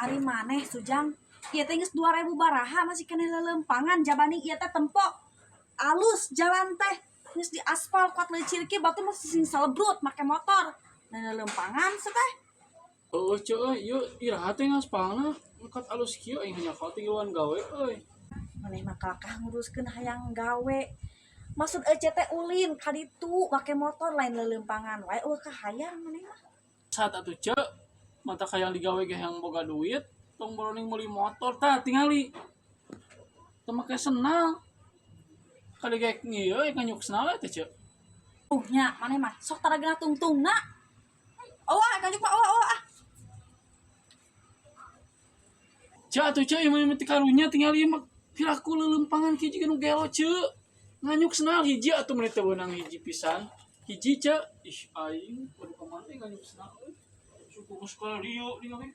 Ari maneh Sujang, ieu teh geus 2000 baraha masih keneh leuleumpangan, jabaning ieu teh tempo alus jalan teh geus di aspal kuat leucir kieu, batur masih sing selebrut make motor. Nah, leuleumpangan teh. Heueuh, Ceu euy, ieu iraha teh ngaspalna angkat alus kieu, aing hanya kau tinggalan gawe euy. Maneh mah kalakah nguruskeun hayang gawe. Maksud ece teh ulin ka ditu make motor, lain leuleumpangan wae, eueuh kahayang maneh mah. Saat atuh, Ceu, mata hayang digawe ge hayang boga duit, tong boroning meuli motor tah tingali. Teu make senal. Kali ge ieu nganyuk senal teh, Ceu. Nya maneh mah sok tara tungtungna. Oh, ah, kanjuk mah, oh, oh, ah. Ceu atuh, Ceu, ieu mah teh karunya tingali ieu mah piraku leuleumpangan kieu jiga nu gelo, Ceu. Nganyuk senal hiji atuh mun teu beunang hiji pisan. Hiji, Ceu. Ih, aing kudu ka mana nganyuk senal euy. Suku ke sekolah dieu ningali.